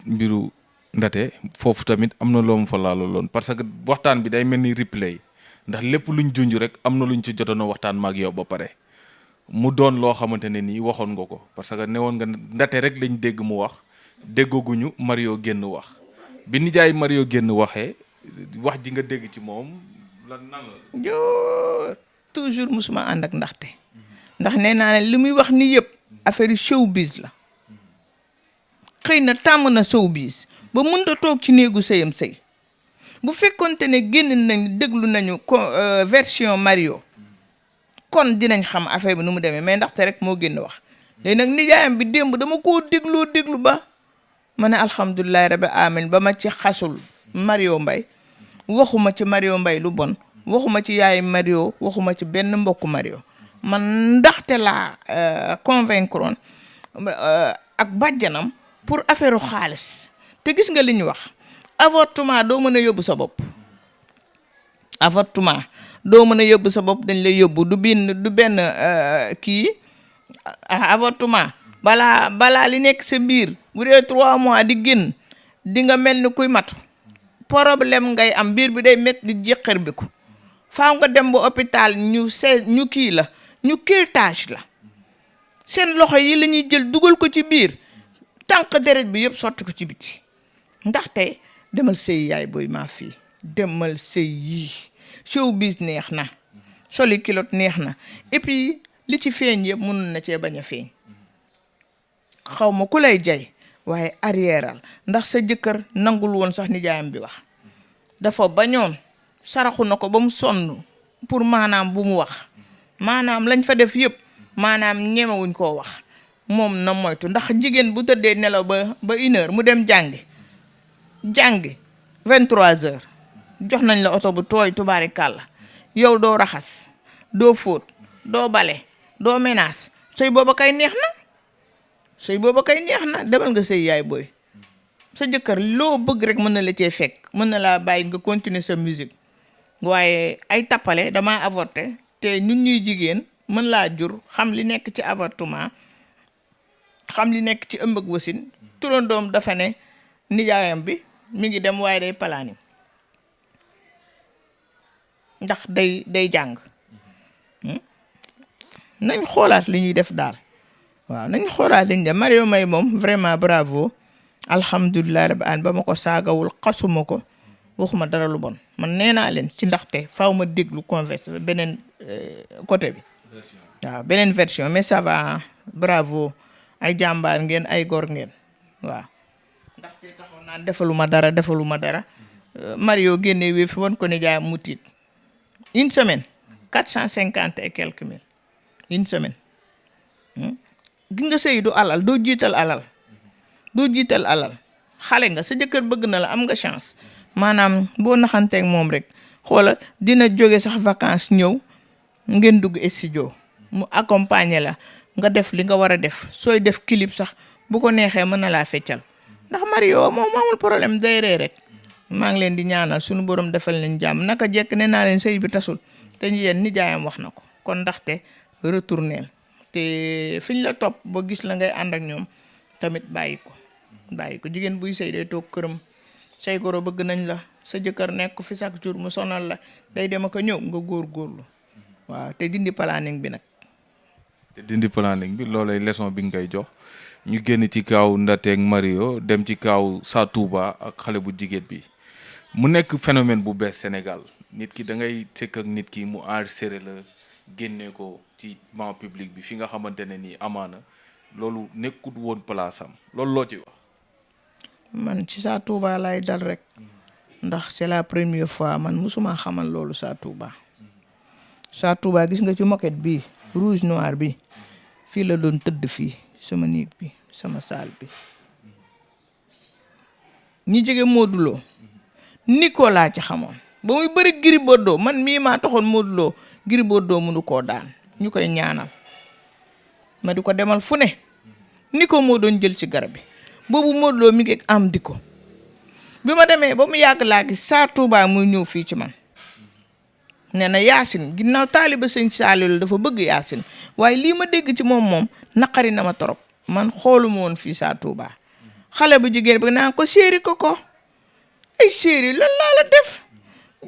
mbiru Ndaté foofu tamit am na loo mu fa laaloon parce que waxtaan bi day mel ni replay ndax lépp luñ junj rek am na luñ ci jotoon a waxtaan maag yow ba pare mu doon loo xamante ne nii waxoon nga ko parce que newoon nga Ndaté rek lañ dégg mu wax déggoguñu Mario génn wax bi nijaay Mario génn waxee wax ji nga dégg ci moom lan nan la. yoo toujours musuma ànd ak Ndaté ndax nee naa ne li muy wax ni yëpp affaire showbiz la xëy na tàmm na showbiz ba mënta toog ci néegu sëyam sëy bu fekkonte ne génn nañ déglu nañu version Mario kon dinañ xam affaire bi nu mu demee mais Ndaté rek moo génn wax léegi nag nijaayam bi démb dama koo déglu ba ma ne alhamdulilahi rabbi amin ba ma ci xasul Mario Mbaye waxuma ci Mario Mbaye lu bon waxuma ci yaay Mario waxuma ci benn mbokku Mario man Ndaté laa convaincre ak bàjjanam pour affaire xaalis te gis nga li ñu wax avortement doo mën a yóbbu sa bopp avortement doo mën a yóbbu sa bopp dañ lay yóbbu du benn kii avortement balaa li nekk sa biir bu dee 3 mois di génn di nga mel ni kuy matu problème ngay am biir bi day métti di jéqar bi ko faaw nga dem ba hôpital ñu kii la ñu curtage la seen loxo yi la ñuy jël dugal ko ci biir tànk deret bi yëpp sotti ko ci biti Ndaxte demal sëy yaay booy maa fii demal sëy yii showbiz neex na soli kilot neex na et puis li ci feeñ yëpp mënul na cee bañ a feeñ xaw ma ku lay jay waaye arrièreal ndax sa jëkkër nangul woon sax nijaayam bi wax dafa bañoon saraxu na ko ba mu sonn pour maanaam bu mu wax maanaam lañ fa def yëpp maanaam ñemewuñ koo wax moom na moytu ndax jigéen bu tëddee nelaw ba 1h mu dem jàngi 23h jox nañ la oto bu tooy tubaari kàlla yow doo raxas doo fóot doo bale doo menace sëy booba kay neex na demal nga sëy yaay booy sa jëkkër loo bëgg rek mën na la cee fekk mën na laa bàyyi nga continuer sa musique waaye ay tappale dama avorté te ñun ñuy jigéen mën laa jur xam li nekk ci avortement xam li nekk ci ëmb ak wasin turandoom dafa ne nijaayam bi mi ngi dem waaye day palaani ndax day jàng nañ xoolaat li ñuy def daal waaw nañ xoolaat li ñuy def Mario Mbaye moom vraiment bravo alhamdulilah rabbi an ba ma ko saagawul xasuma ko waxuma dara lu bon man nee naa leen ci Ndaxte faaw ma déglu converse beneen côté bi waaw beneen version mais ça va bravo ay jàmbaar ngeen ay góor ngeen waaw Ndaxte taxoon naan defaluma dara Mario génne wii fi won ko ne jaay mu tiit une semaine 450 et quelques mille une semaine gi nga sëy du alal doo jiital alal xale nga sa jëkkër bëgg na la am nga chance maanaam boo naxanteeg moom rek xoola dina jóge sax vacances ñëw ngeen dugg studio mu accompagner la nga def li nga war a def sooy def clip sax bu ko neexee mën na laa feccal ndax Mario moom amul problème day ree rek maa ngi leen di ñaanal suñu borom defal leen jàmm naka jekk nee naa leen sëy bi tasul te yéen nijaayam wax na ko kon Ndaxte retourneel te fiñ la topp ba gis la ngay ànd ak ñoom tamit bàyyi ko jigéen buy sëy day toog këram say goro bëgg nañ la sa jëkkër nekk fi chaque jour mu sonal la day dem ak a ñëw nga góorgóorlu waaw te dindi planning bi nag. loolay leçon bi nga koy jox ñu génn ci kaaw Ndaté ak Mario dem ci kaaw Sa Touba ak xale bu jigéen bi mu nekk phénomène bu bees Sénégal nit ki da ngay sëkk ak nit ki mu enregistré la génne ko ci banc public bi fi nga xamante ne nii amaana loolu nekkut woon place am loolu loo ci wax. man ci Sa Touba laay dal rek ndax c'est la première fois man musuma xamal loolu Sa Touba gis nga ci moquette bi rouge noir bi fii la doon tëdd fii sama néeg bi sama saal bi ñi jege Modou Lo Nicolas ci xamoon ba muy bëri Gris Bordeaux man mii maa taxoon Modou Lo Gris Bordeaux mënu koo daan ñu koy ñaanal ma di ko demal fu ne Nico moo doon jël ci garab bi boobu Modou Lo mi ngi am di ko bi ma demee ba mu yàgg laa gis Sa Touba muy ñëw fii ci man nee na Yacine ginnaaw taaliba sëñ Saliou dafa bëgg Yacine waaye lii ma dégg ci moom naqari na ma torop man xooluma woon fii Sa Touba xale bu jigéen bi naan ko chéri ko ay chéri lan laa la def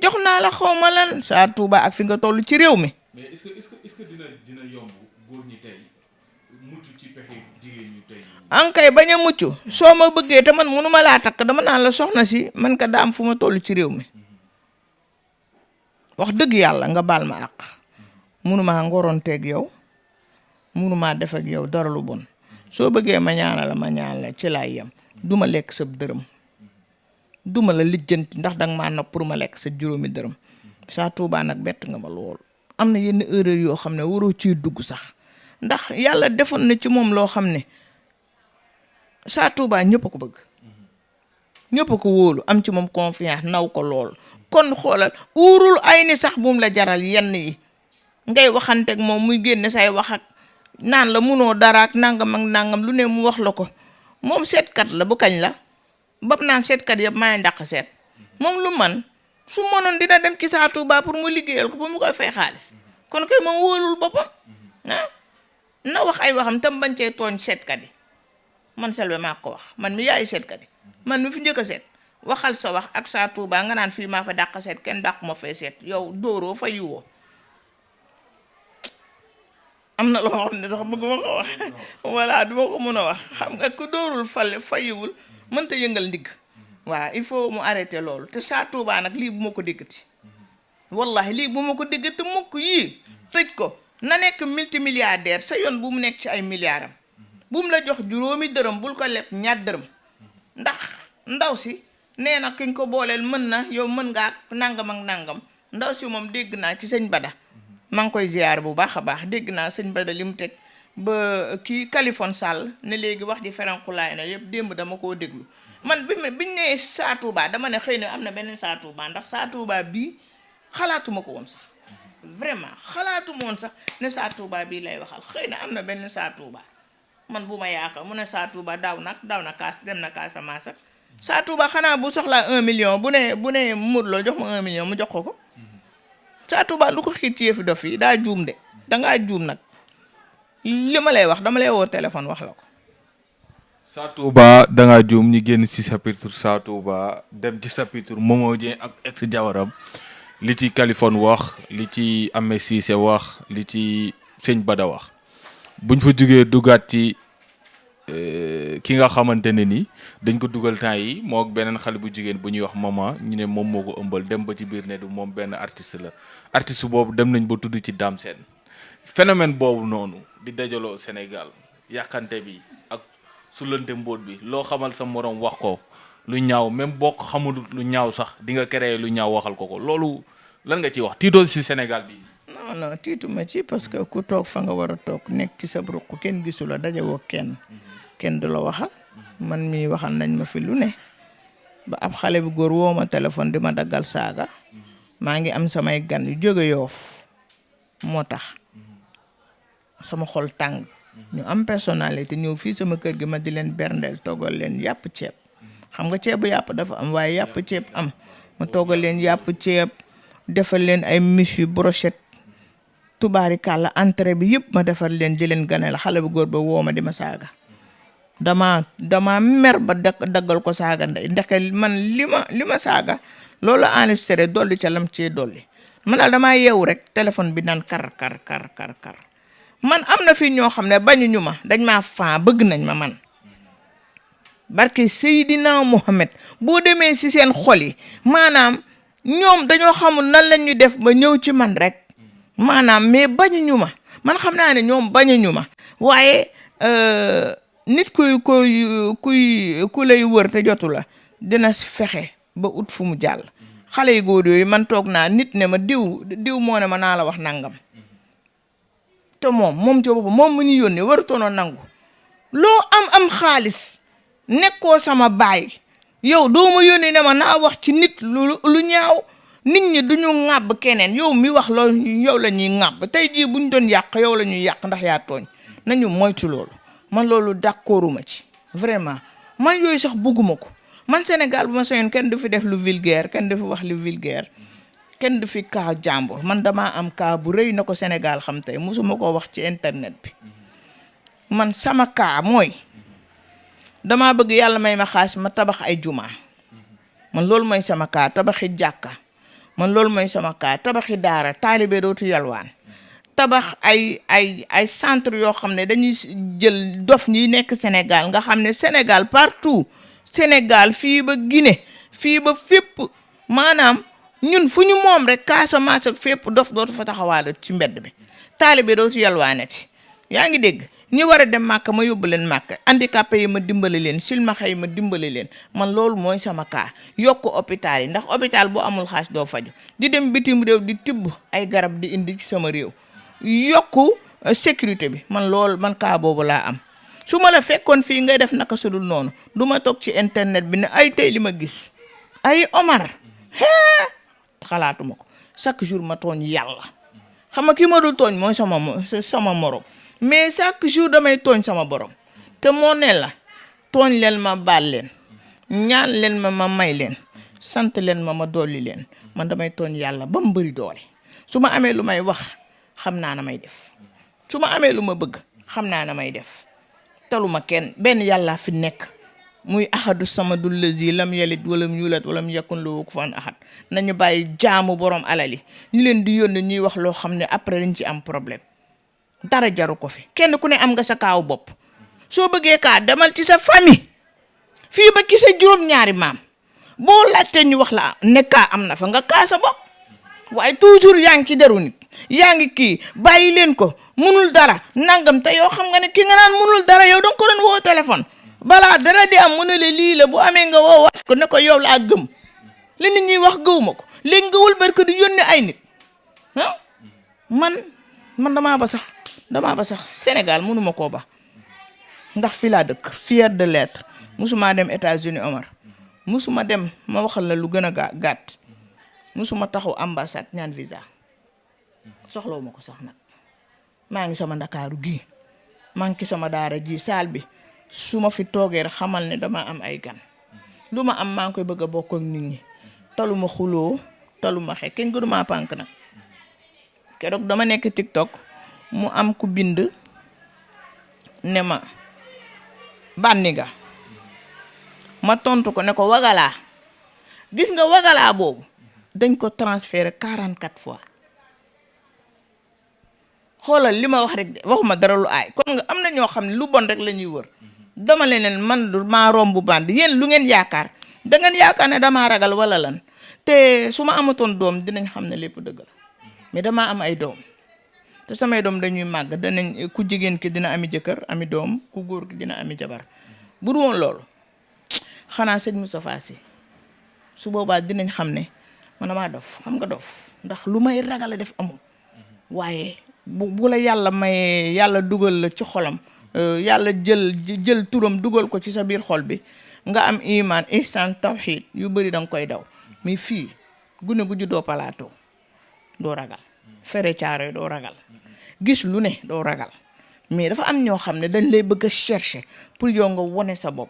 jox naa la xaw ma lan Sa Touba ak fi nga toll ci réew mi. mais est-ce que dina yomb góor ñi tey mucc ci pexe jigéen ñi tey. ankay bañ a mucc soo ma bëggee te man mënuma laa takk dama naan la soxna si man ka daam fu ma toll ci réew mi wax dëgg yàlla nga baal ma àq mënumaa ngoronteeg yow mënumaa def ak yow dara lu bon soo bëggee ma ñaanal la ci laay yem duma lekk sa dërëm duma la lijjanti ndax danga maa nopp pour ma lekk sa juróomi dërëm Sa Touba nag bett nga ma lool am na yenn erreur yoo xam ne waroo ciy dugg sax ndax yàlla defoon na ci moom loo xam ne Sa Touba ñëpp a ko bëgg ñëpp a ko wóolu am ci moom confiance naw ko lool kon xoolal uurul ay ni sax buum la jaral yenn yi ngay waxanteeg moom muy génne say wax ak naan la munoo dara ak nangam ak nangam lu ne mu wax la ko moom seetkat la bu kañ la bab naan seetkat yëpp maay ndàq seet moom lu man su mënoon dina dem ci Sa Touba pour mu liggéeyal ko ba mu koy fay xaalis kon kay moom wóolul boppam na wax ay waxam tam bañ cee tooñ seetkat yi man Selbé maa ko wax man mi yaay seetkat yi man mi fi njëkk a seet waxal sa wax ak Sa Touba nga naan fii maa fa dàq seet kenn dàq ma fay seet yow dóoroo fa yiwoo am na loo xam ne sax bëgguma ko wax voilà duma ko mën a wax xam nga ku dóorul fayiwul mënta yëngal ndigg waaw il faut mu arrêter loolu te Sa Touba nag lii bu ma ko déggati wallahi lii bu ma ko déggati mukk yii tëj ko na nekk multimilliardaire sa yoon bu mu nekk ci ay milliards am bu mu la jox juróomi dërëm bul ko leb ñaar dërëm ndax ndaw si nee na kiñ ko booleel mën na yow mën ngaa nangam ak nangam ndaw si moom dégg naa ci sëñ Bada maa ngi koy ziar bu baax a baax dégg naa sëñ Bada li mu teg ba kii Kaliphone Sall ne léegi wax ji ferenkulaay na yëpp démb dama koo déglu man biñ nee Sa Touba dama ne xëy na am na beneen Sa Touba ndax Sa Touba bii xalaatuma ko woon sax vraiment xalaatuma woon sax ne Sa Touba bii lay waxal xëy na am na beneen Sa Touba man bu ma yaakaar mu ne Sa Touba daaw na kaas dem na Casamance ak Sa Touba xanaa bu soxlaa 1 million bu ne Modou Lo jox ma 1 million mu jox ko Sa Touba lu ko xiit ci yëfi dof yi daa juum de dangaa juum nag li ma lay wax dama lay woo téléphone wax la ko. Sa Touba dangaa juum ñi génn ci chapitre Sa Touba dem ci chapitre Momo Dieng ak ex jawaram li ci Kaliphone wax li ci Ahmed Cissé wax li ci sëñ Bada wax buñ fa jógee dugaat ci ki nga xamante ne ni dañ ko dugal temps yi moo ak beneen xale bu jigéen bu ñuy wax mama ñu ne moom moo ko ëmbal dem ba ci biir ne du moom benn artiste la artiste boobu dem nañ ba tudd ci Dame Sène phénomène boobu noonu di dajaloo Sénégal yàqante bi ak sulante mbóot bi loo xamal sa moroom wax ko lu ñaaw même boo ko xamul lu ñaaw sax di nga créer lu ñaaw waxal ko loolu lan nga ciy wax tiitoo ci Sénégal bi. non tiituma ci parce que ku toog fa nga war a toog nekk ci sa ruq kenn gisu la dajewoo kenn du la waxal man mii waxal nañ ma fi lu ne ba ab xale bu góor woo ma téléphone di ma daggal saaga maa ngi am samay gan yu jóge Yoof moo tax sama xol tàng ñu am personnalité ñëw fii sama kër gi ma di leen berndeel toggal leen yàpp ceeb xam nga ceebu yàpp dafa am waaye yàpp ceeb am ma toggal leen yàpp ceeb defal leen ay miche brochette tubaari kàlla entrée bi yëpp ma defar leen di leen ganale xale bu góor ba woo ma di ma saaga dama mer ba daggal ko saaga ndeke man li ma saaga loolu enregistré dolli ca lam cee dolli man daal damaa yeewu rek téléphone bi naan kar man am na fi ñoo xam ne bañuñu ma dañ maa bëgg nañ ma man barke Seydina Mohamed boo demee ci seen xol yi maanaam ñoom dañoo xamul nan la ñuy def ba ñëw ci man rek maanaam mais bañuñu ma man xam naa ne ñoom bañuñu ma waaye nit ku lay wër te jotu la dina fexe ba ut fu mu jàll xale yu góor yooyu man toog naa nit ne ma diw moo ne ma naa la wax nangam te moom ci boppam moom mu ñu yónnee warutoonoo nangu loo am xaalis nekkoo sama baay yow doo ma yónnee ne ma naa wax ci nit lu ñaaw nit ñi duñu ŋàbb keneen yow mi wax loolu yow la ñuy ŋàbb tey jii buñ doon yàq yow la ñuy yàq ndax yaa tooñ nañu moytu loolu man loolu d'accorduma ci vraiment man yooyu sax bëgguma ko man Sénégal bu ma sañoon kenn du fi def lu vulgaire kenn du fi wax lu vulgaire kenn du fi kaa jàmbur man damaa am kaa bu rëy na ko Sénégal xam tey musuma ko wax ci internet bi man sama kaa mooy damaa bëgg yàlla may ma xaalis ma tabax ay juma man loolu mooy sama kaa tabaxi jàkka man loolu mooy sama kaa tabaxi daara taalibe dootu yalwaan tabax ay centre yoo xam ne dañuy jël dof ñi nekk Sénégal nga xam ne Sénégal partout Sénégal fii ba Guinée fii ba fépp maanaam ñun fu ñu moom rek Casamance ak fépp dof dootu fa taxawaale ci mbedd bi taalibe dootu yalwaanati yaa ngi dégg ñi war a dem màkk ma yóbbu leen màkk handicapé yi ma dimbali leen silmaxa yi ma dimbali leen man loolu mooy sama kaa yokk hôpital yi ndax hôpital boo amul xaalis doo faju di dem bitim réew di tibb ay garab di indi ci sama réew yokku sécurité bi man loolu man kaa boobu laa am su ma la fekkoon fii ngay def naka sudul noonu du ma toog ci internet bi ne ay tey li ma gis ay Omar xalaatuma ko chaque jour ma tooñ yàlla xam nga ki ma dul tooñ mooy sama morom mais chaque jour damay tooñ sama borom te moo ne la tooñ leen ma baal leen ñaan leen ma may leen sant leen ma dolli leen man damay tooñ yàlla ba mu bëri doole su ma amee lu may wax xam naa na may def su ma amee lu ma bëgg xam naa na may def taluma kenn benn yàlla fi nekk muy ahadu samadul lazi lam yalid walam yulat walam yakun lahu kufuwan ahad nañu bàyyi jaamu borom alali ñu leen di yónni ñuy wax loo xam ne après dañ ci am problème dara jaru ko fi kenn ku ne am nga sa kaaw bopp soo bëggee kaa demal ci sa famille fii ba ki sa juróom-ñaari maam boo laajte ñu wax la ne kaa am na fa nga kaa sa bopp waaye toujours yaa ngi ci deru nit yaa ngi kii bàyyi leen ko munul dara nangam te yow xam nga ne ki nga naan munul dara yow danga ko doon woo téléphone balaa dara di am mu ne la lii la bu amee nga woowaat ko ne ko yow laa gëm li nit ñi wax gëwuma ko léegi nga wëlbati ko di yónni ay nit ah man damaa ba sax Sénégal mënuma koo ba ndax fi laa dëkk fier de l'être musuma dem États-Unis Omar musuma dem ma waxal la lu gën a gàtt musuma taxaw ambassade ñaan visa soxlawu ma ko sax nag maa ngi sama Ndakaaru gii maa ngi sama daara ji saal bi su ma fi toogee rek xamal ne dama am ay gan lu ma am maa ngi koy bëgg a bokk ak nit ñi taluma xuloo taluma xeex kenn gënuma pànk nag keroog dama nekk TikTok mu am ku bind ne ma bànni nga ma tontu ko ne ko wagalaa gis nga wagalaa boobu dañ ko transféré 44 fois xoolal li ma wax rek de waxuma dara lu aay kon nga am na ñoo xam ne lu bon rek la ñuy wër dama leen man maa romb bandi yéen lu ngeen yaakaar da ngeen yaakaar ne damaa ragal wala lan te su ma amatoon doom dinañ xam ne lépp dëgg la mais damaa am ay doom te samay doom dañuy màgg danañ ku jigéen ki dina ami jëkkër ami doom ku góor ki dina ami jabar bu dul woon loolu xanaa sëñ Moustapha Sy su boobaa dinañ xam ne man damaa dof xam nga dof ndax lu may ragal a def amul waaye bu la yàlla mayee yàlla dugal la ci xolam yàlla jël turam dugal ko ci sa biir xol bi nga am iman ihsan tawhid yu bëri danga koy daw mais fii gune gu juddoo Plateau doo ragal fere caaro doo ragal gis lu ne doo ragal mais dafa am ñoo xam ne dañ lay bëgg a chercher pour yow nga wone sa bopp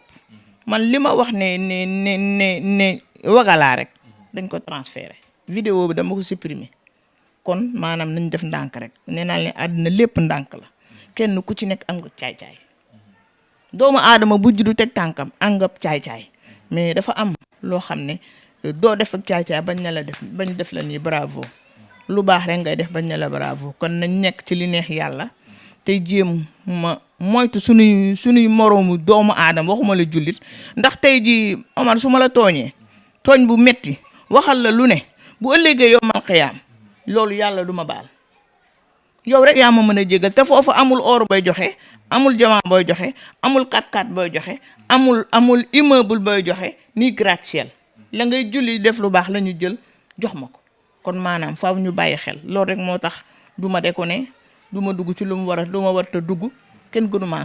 man li ma wax ne wagalaa rek dañ ko transféré vidéo bi dama ko supprimer kon maanaam nañ def ndànk rek nee naa leen àddina lépp ndànk la kenn ku ci nekk am nga caay-caay doomu aadama bu juddu teg tànkam am nga caay-caay mais dafa am loo xam ne doo def ak caay-caay bañ def la nii bravo lu baax rek ngay def bañ ne la bravo kon nañ nekk ci li neex yàlla tey jéem ma moytu suñuy moroomu doomu aadama waxuma la jullit ndax tey ji Omar su ma la tooñee tooñ bu metti waxal la lu ne bu ëllëgee yowmal xiyaam loolu yàlla du ma baal yow rek yaa ma mën a jégal te foofu amul or booy joxe amul jamaa booy joxe amul 4x4 booy joxe amul immeuble booy joxe ni gratte-ciel la ngay julli def lu baax la ñu jël jox ma ko kon maanaam faaw ñu bàyyi xel loolu rek moo tax du ma déconné du ma dugg ci lu ma war a dugg kenn gënumaa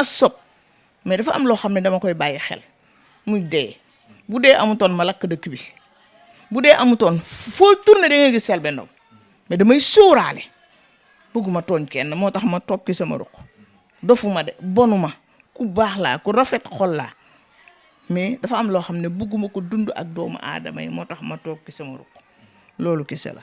sob mais dafa am loo xam ne dama koy bàyyi xel muy dee bu dee amutoon ma lakk dëkk bi bu dee amutoon foo tourné da ngay gis Selbé Ndom mais damay sóoraale bëgguma tooñ kenn moo tax ma toog ci sama ruq dofuma de bonuma ku baax laa ku rafet xol laa mais dafa am loo xam ne bëgguma ko dund ak doomu aadama yi moo tax ma toog ci sama ruq loolu kese la